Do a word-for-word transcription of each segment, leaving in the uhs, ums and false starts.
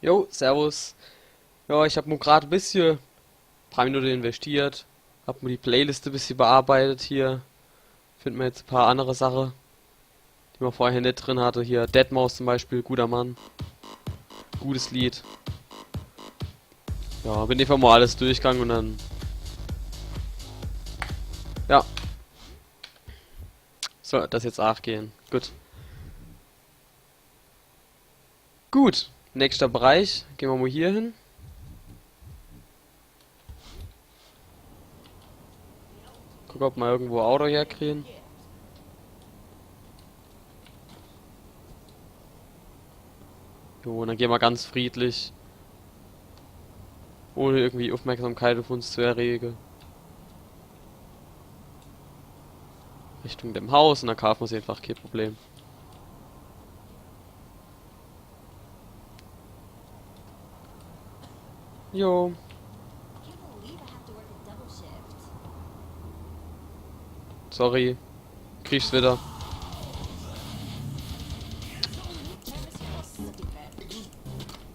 Jo, servus. Ja, ich hab mo grad e bissje, paar Minute investiert, hab mo die Playlist e bissje bearbeitet hier. Find mer jetzt e paar annere Sache, die mer vorher net drin hatte. Hier Deadmau five zum Beispiel, guter Mann. Gutes Lied. Ja, bin einfach mo alles durchgang un dann. Ja. Soll das jetzt aach gehn. Gut. Gut. Nächster Bereich. Gehn mer mo hier hin. Guck, ob mer irgendwo Auto herkriegen. Jo, un dann gehn mer ganz friedlich, ohne irgendwie Aufmerksamkeit auf uns zu errege, Richtung dem Haus un dann kaafe mer's einfach, kee Problem. Jo. Sorry. Krieg's wieder.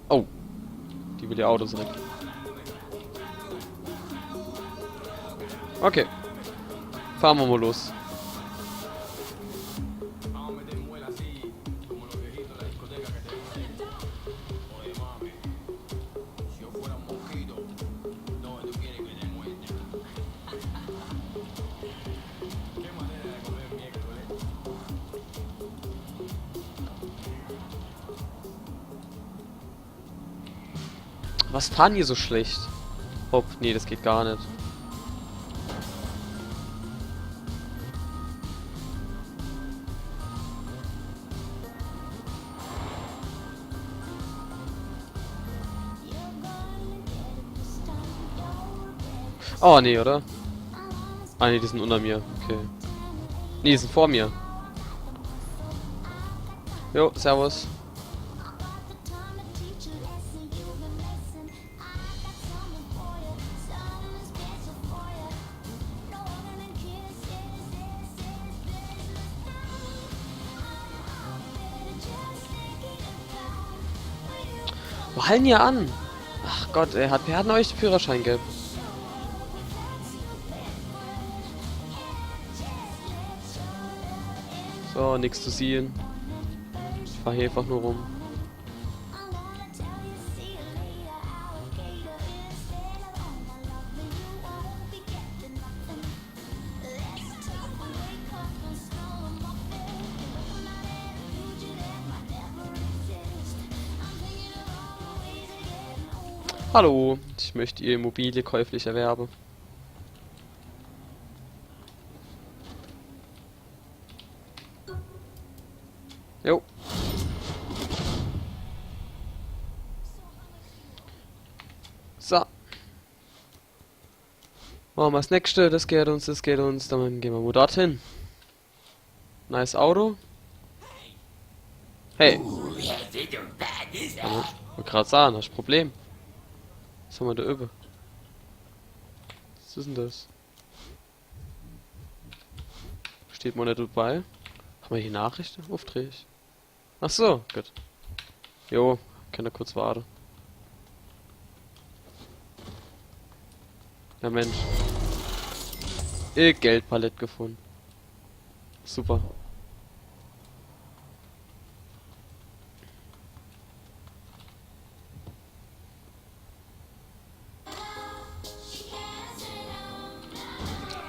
Oh. Die will ihr Auto zurück. Okay. Fahre mer mo los. Was fahren die so schlecht? Hopp, nee, das geht gar net. Oh, nee, oder? Ah, nee, die sin unner mir. Okay. Nee, die sin vor mir. Jo, servus. Wo hallen ihr an? Ach Gott, ey, hat, wer hat denn euch de Führerschein gebb? So, nix zu sehen. Ich fahr hier einfach nur rum. Hallo, ich möchte Ihre Immobilie käuflich erwerben. Jo. So. Mache mer das nächste, das geht uns, das geht uns, dann gehn mer mo dorthin. Nice Auto. Hey. Ja, wollt grad sage, hast Problem? Was hammer do üwwe? Was is denn das? Steht mo net dabei. Hammer hier Nachrichte? Aufträge? Ach so, gut. Jo, kann er kurz warte. Ja, Mensch. Äh, Geldpalett gefunden. Super.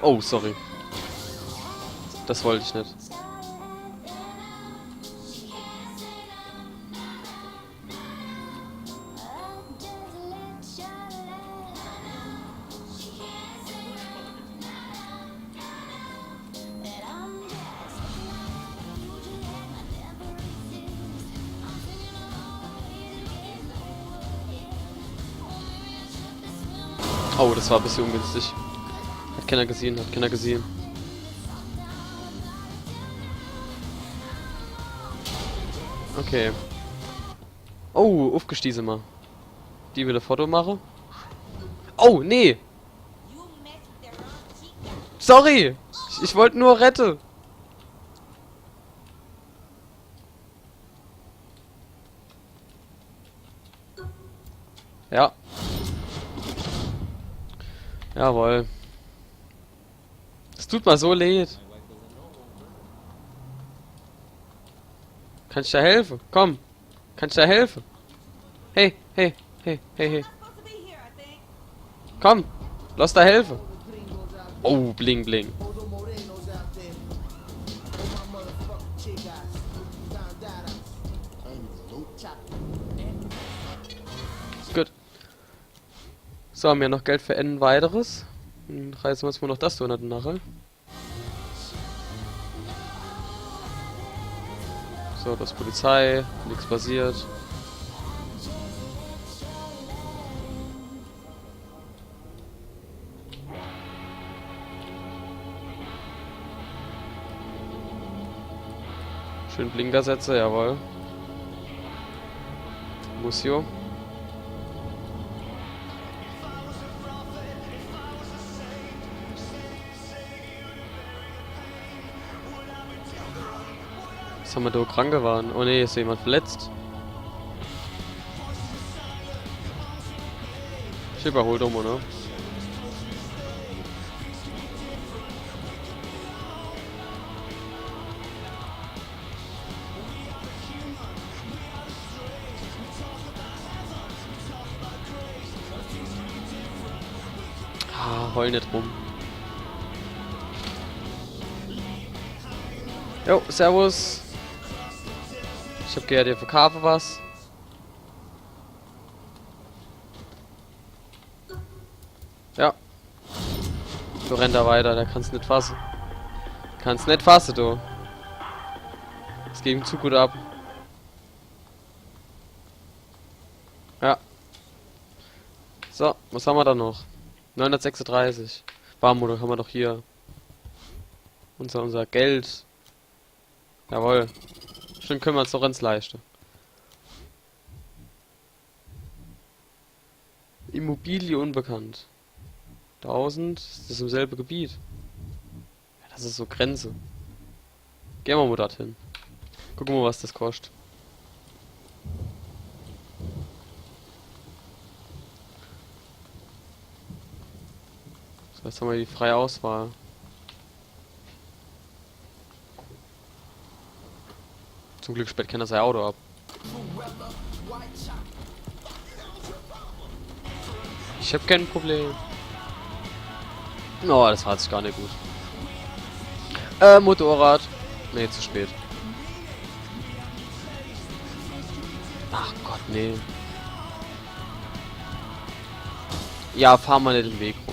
Oh, sorry. Das wollt ich net. Oh, das war e bissje ungünstig. Hat kenner gesehen, hat kenner gesehen. Okay. Oh, uffgestiege sin mer. Die will e Foto mache. Oh, nee! Sorry! Ich, ich wollt nur rette. Ja. Jawohl. Es tut mer so leid. Kann ich der helfe? Komm. Kann ich der helfe? Hey, hey, hey, hey, hey. Komm, lass der helfe. Oh, bling, bling. Is gut. So, hämmer noch Geld für e weiteres. Dann reiße mer uns mol noch das do unner de Nagel. So, das Polizei, nix passiert. Schön Blinker setze, jawohl. Muss jo. Was hämmer do? Krankewagen. Oh nee, is do jemand verletzt? Ich überhol doch mol, ne? Ah, heul net rum. Jo, servus. Ich hab gehört, ihr verkaafe was. Ja. So rennt er weiter, der kann's net fasse. Kann's net fasse, du. Es geht ihm zu gut ab. Ja. So, was hämmer do noch? Neunhundertsechsunddreißig. Wart mol, do hämmer doch hier unser, unser Geld. Jawohl. Schun kenne mer uns doch ens leischte. Immobilie unbekannt. Tausend, is das im selbe Gebiet? Ja, das is so Grenze. Gehn mer mol dorthin. Gucke mer, was das koscht. So, jetzt hämmer die freie Auswahl. Zum Glück sperrt kenner sei Auto ab. Ich hab kein Problem. Oh, das war jetzt gar net gut. Äh, Motorrad. Nee, zu spät. Ach Gott, nee. Ja, fahr mol net im Weg rum.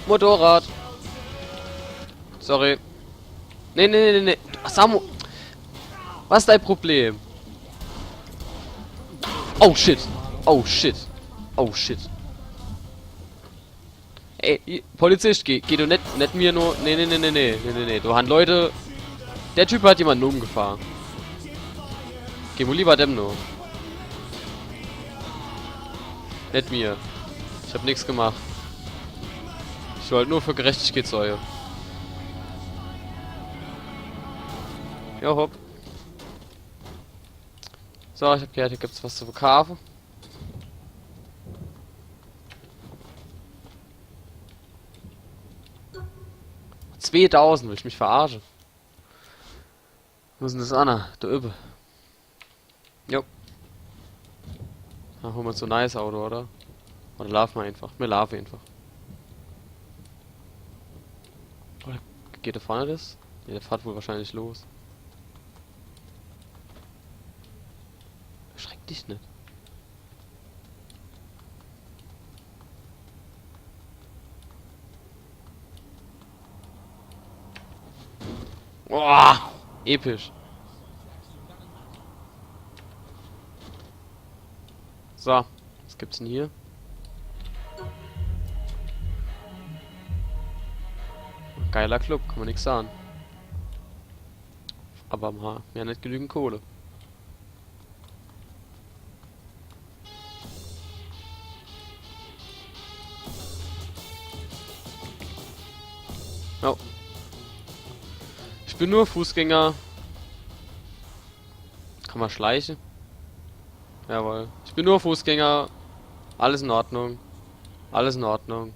Motorrad. Sorry. Nee, nee, nee, nee, nee. Samu. Was is dei Problem? Oh shit. Oh shit. Oh shit. Ey, i- Polizist, geh, geh du net, net mir no. Nee, nee, nee, nee, nee, nee, nee, nee. Do han Leute. Der Typ hat jemanden umgefahr. Geh mol lieber dem no. Net mir. Ich hab nix gemacht. Ich wollt nur für Gerechtigkeit sorge. Ja, hopp. So, ich hab gehört, hier gibt's was zu verkaafe. Zweetausend, will ich mich verarsche? Wo is dann das anner? Do üwwe. Jo. Dann hole mer so e neies Auto, oder? Oder laafe mer einfach? Mir laafe einfach. Oder geht do vorne das? Nee, der fahrt wohl wahrscheinlich los. Erschreck dich net. Boah, episch. So, was gibt's dann hier? Geiler Club, kann mer nix sage. Awwer mer, mer han net genügend Kohle. Bin nur Fußgänger. Kann man schleichen? Jawohl. Ich bin nur Fußgänger. Alles in Ordnung. Alles in Ordnung.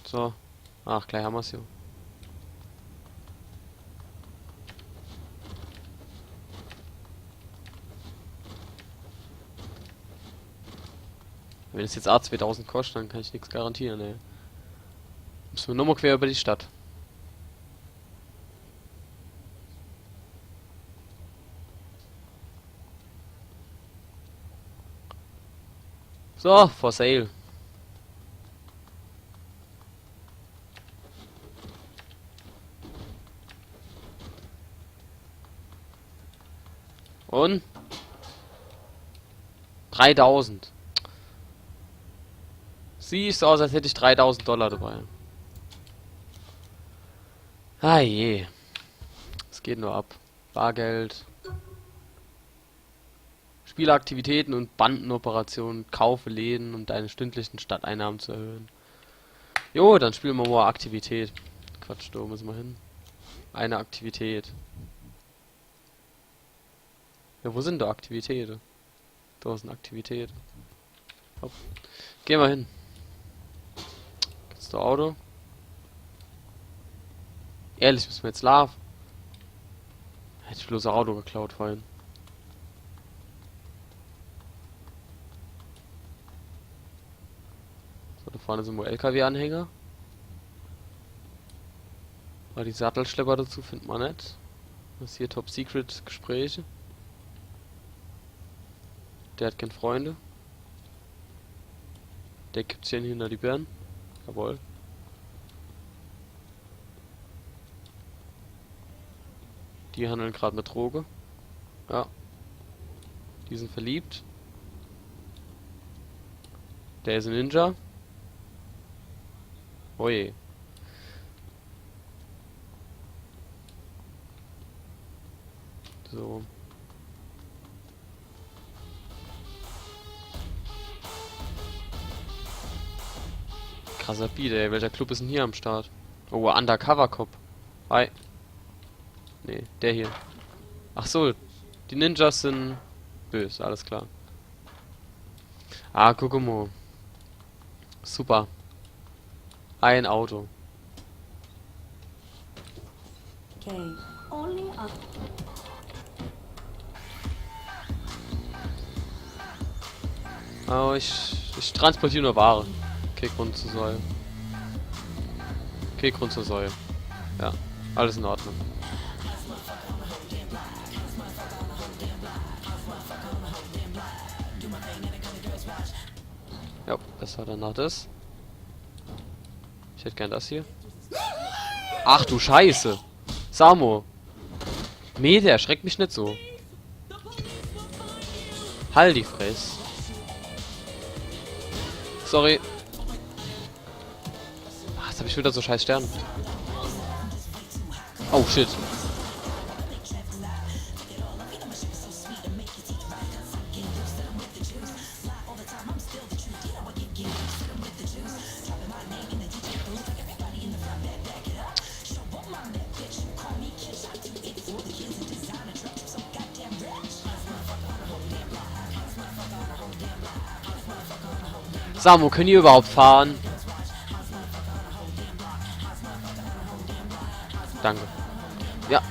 So. Ach, gleich hammer se. Wenn es jetzt a zweetausend koscht, dann kann ich nix garantiere, ey. Müsse mer nochmol quer über die Stadt. So, for sale. Und? Dreitausend. Sieht so aus, als hätt ich dreitausend Dollar dabei. Ah je. Es geht nur ab. Bargeld. Spiele Aktivitäten und Bandenoperationen. Kaufe Läden, um deine stündlichen Stadteinnahmen zu erhöhen. Jo, dann spiele mer mol Aktivität. Quatsch, do müsse mer hin. Eine Aktivität. Ja, wo sin do Aktivitäte? Do sin Aktivitäte. Hopp. Geh mer hin. Gibt's do Auto? Ehrlich, müsse mer jetzt laafe? Hätt ich bloß e Auto geklaut vorhin. So, do vorne sin wohl L K W-Anhänger. Awwer die Sattelschlepper dazu findt mer net. Was is hier? Top Secret Gespräche. Der hat kee Freunde. Der kippt sich hinner die Birn. Jawohl. Die handle grad mit Droge. Ja. Die sin verliebt. Der is e Ninja. Oje. So. Krasser Beat, ey. Welcher Club is denn hier am Start? Oh, Undercover Cop. Hi. Nee, der hier. Ach so, die Ninjas sin bös, alles klar. Ah, guck mol. Super. Ein Auto. Okay. Only a Oh, ich, ich transportiere nur Ware. Kee Grund zur Säue. Kee Grund zur Säue. Ja, alles in Ordnung. Ja, das war dann noch das. Ich hätt gern das hier. Ach du Scheiße. Samo. Meh, der erschreckt mich net so. Halt die Fress. Sorry. Ah, jetzt hab ich wieder so scheiß Stern. Oh shit. Samo, könnt ihr überhaupt fahren? Danke. Ja.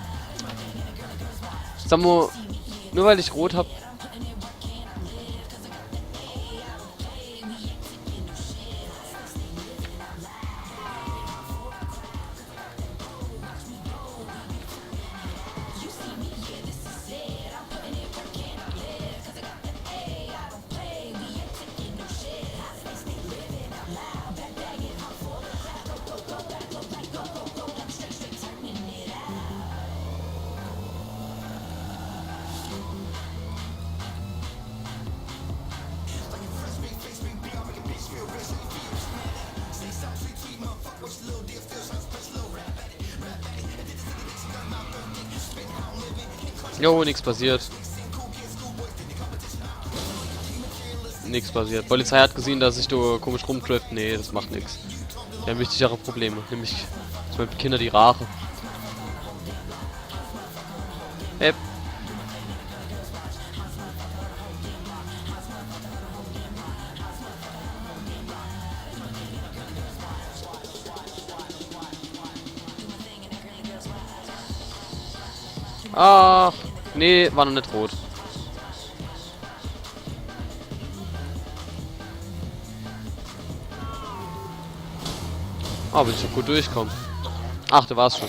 Samo, nur weil ich rot hab. Jo, nix passiert. Nix passiert. Polizei hat gesehen, dass ich do komisch rumdrift. Nee, das macht nix. Die haben wichtigere Probleme. Nämlich, zum Beispiel Kinder, die rauchen. Hey. Ach, nee, war noch net rot. Ah, bin ich doch gut durchgekommen. Ach, du warst schon.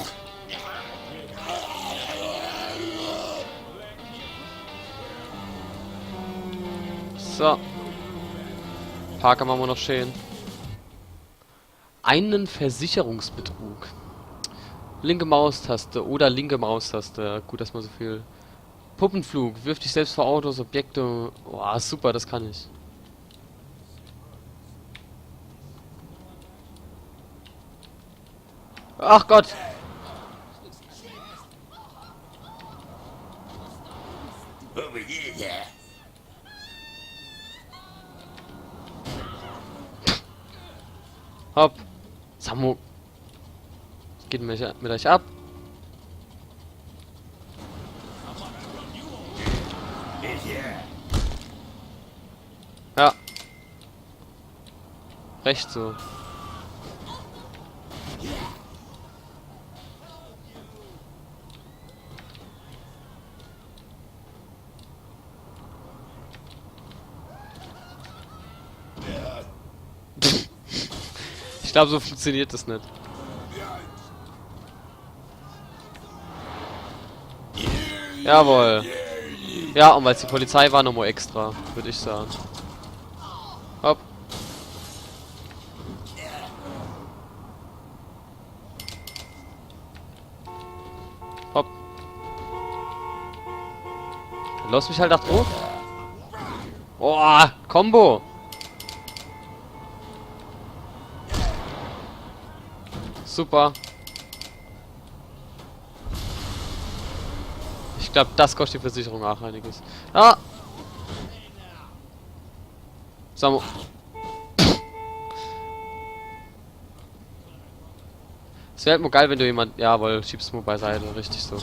So. Parker machen wir noch schön. Einen Versicherungsbetrug. Linke Maustaste oder linke Maustaste. Gut, dass man so viel. Puppenflug. Wirf dich selbst vor Autos, Objekte. Boah, super, das kann ich. Ach Gott. Hopp. Samu. Geht mit, mit euch ab. Ja. Recht so. Ich glaub, so funktioniert das net. Jawohl. Ja, und weil's die Polizei war, nochmal extra, würd ich sagen. Hopp. Hopp. Lass mich halt nach drauf. Boah, Combo. Super. Ich glaub, das kostet die Versicherung auch einiges. Ah! Sag mal. Es wär halt mal geil, wenn du jemand. Jawohl, schiebst mal beiseite, richtig so.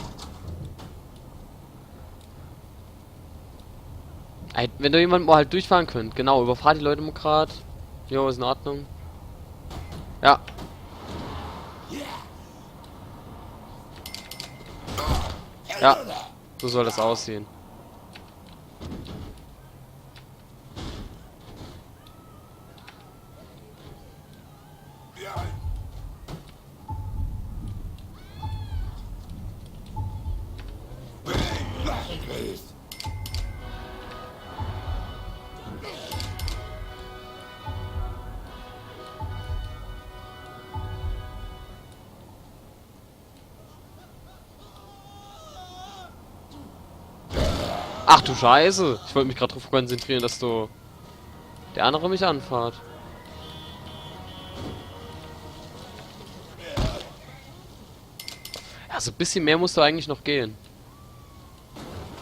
Ey, wenn da jemand mal halt durchfahren könnt, genau, überfahrt die Leute mal grad. Jo, is in Ordnung. Ja. Ja, so soll das aussehen. Ach du Scheiße! Ich wollt mich grad drauf konzentrieren, dass du der andere mich anfahrt. Ja, so e bissche mehr muss doch eigentlich noch gehen.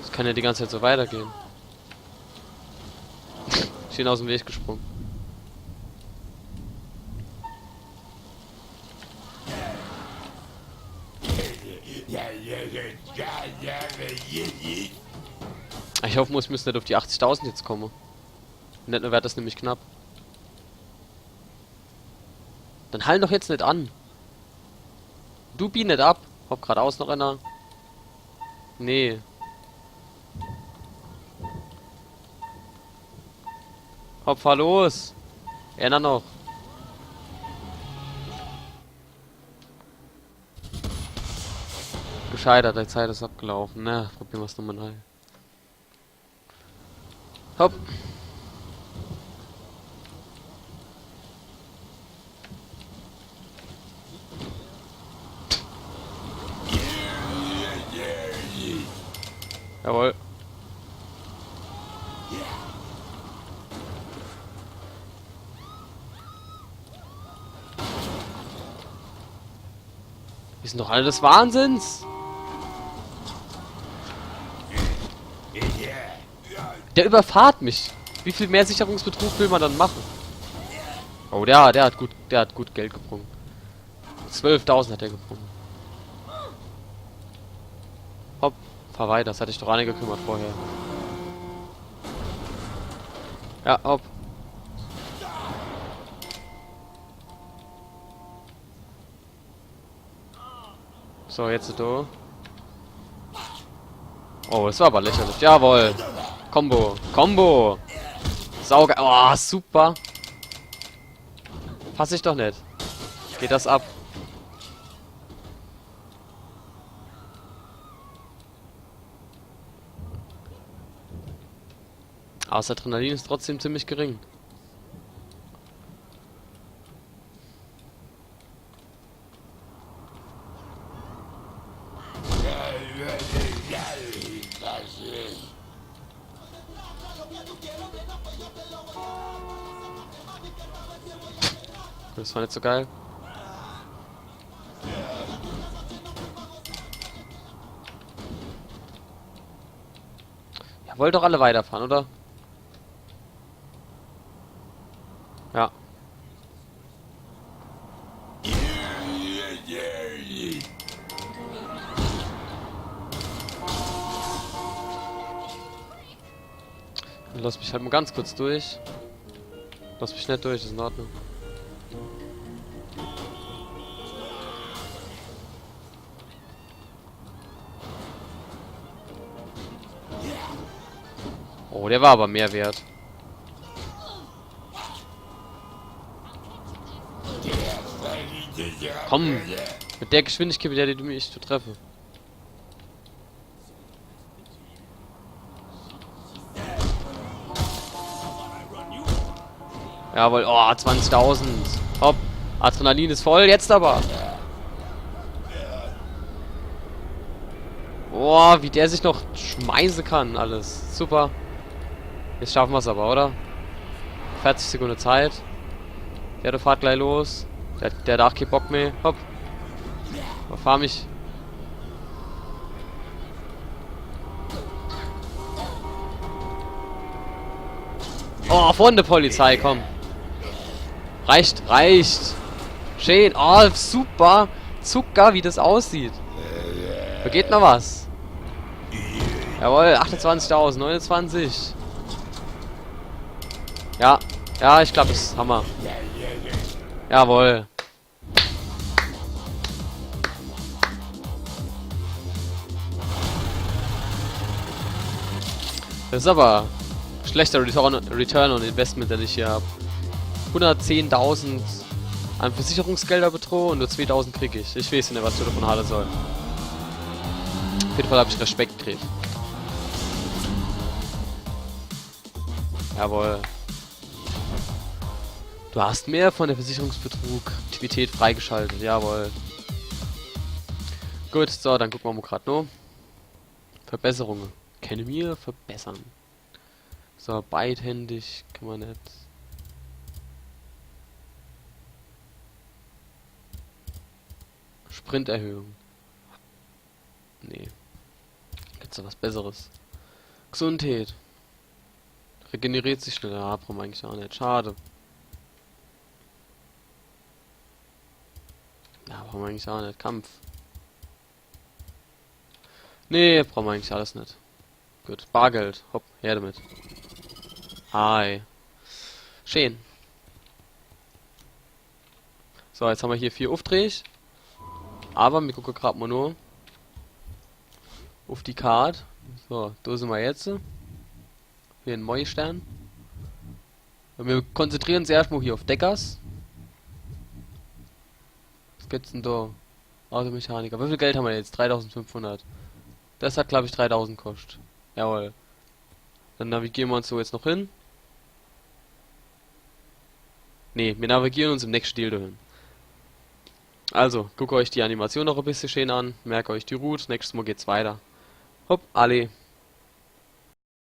Das kann ja die ganze Zeit so weitergehen. Schön aus dem Weg gesprungen. Ich hoffe, ich muss net auf die achtzigtausend jetzt kommen. Net nur wär das nämlich knapp. Dann halt doch jetzt net an. Du bieh net ab. Hopp, gradaus noch einer. Nee. Hopp, fahr los. Einer noch. Gescheitert, die Zeit is abgelaufen. Na, probieren wir's nochmal neu. Hopp. Jawohl. Die sind doch alle des Wahnsinns. Der überfahrt mich. Wie viel mehr Sicherungsbetrug will man dann machen? Oh, der, der hat gut, der hat gut Geld gebrungen. Zwölftausend hat er gebrungen. Hopp, fahr weiter, das hat dich doch aa net gekümmert vorher. Ja, hopp. So, jetzt do. Oh, das war aber lächerlich. Jawohl. Combo. Combo. Saugeil. Oh, super. Fass ich doch net. Geht das ab. Aber das Adrenalin ist trotzdem ziemlich gering. Das war net so geil. Ihr wollt doch alle weiterfahren, oder? Ja. Lass mich halt mal ganz kurz durch. Lass mich net durch, ist in Ordnung. Oh, der war aber mehr wert. Komm, mit der Geschwindigkeit, mit der die mich zu treffen. Jawohl, oh, zwanzigtausend. Hopp, Adrenalin ist voll, jetzt aber. Boah, wie der sich noch schmeißen kann, alles. Super. Jetzt schaffen wir's aber, oder? Vierzig Sekunden Zeit. Der fahrt gleich los. Der, der hat auch keinen Bock mehr. Hopp. Fahr mich. Oh, vorne die Polizei, komm. Reicht, reicht. Schön. Oh, super. Zucker, wie das aussieht. Da geht noch was. Jawohl, achtundzwanzigtausend, neunundzwanzig. Ja, ja, ich glaub, das haben wir. Jawohl. Das ist aber schlechter Return, Return on Investment, den ich hier hab. Hundertzehntausend an Versicherungsgelder betrogen und nur zweitausend krieg ich. Ich weiß nicht, was ich davon halten soll. Auf jeden Fall hab ich Respekt gekriegt. Jawohl. Du hast mehr von der Versicherungsbetrug-Aktivität freigeschaltet, jawohl. Gut, so, dann gucken wir mal grad noch. Verbesserungen. Können wir verbessern. So, beidhändig kann man net. Sprinterhöhung. Nee. Gibt's da was Besseres? Gesundheit. Regeneriert sich schneller. Ah, brauchen wir eigentlich auch net. Schade. Ja, brauchen wir eigentlich auch net. Kampf. Nee, brauchen wir eigentlich alles net. Gut, Bargeld. Hopp, her damit. Hi. Schön. So, jetzt haben wir hier vier Aufträge. Aber wir gucken grad mal nur auf die Karte. So, da sind wir jetzt. Hier in Moistern. Und wir konzentrieren uns erstmal hier auf Deckers. Was gibt's denn da? Automechaniker. Wie viel Geld haben wir jetzt? Dreitausendfünfhundert. Das hat, glaub ich, dreitausend kostet. Jawohl. Dann navigieren wir uns so jetzt noch hin. Nee, wir navigieren uns im nächsten Deal dahin. Also, guckt euch die Animation noch ein bisschen schön an, merkt euch die Route, nächstes Mal geht's weiter. Hopp, alle.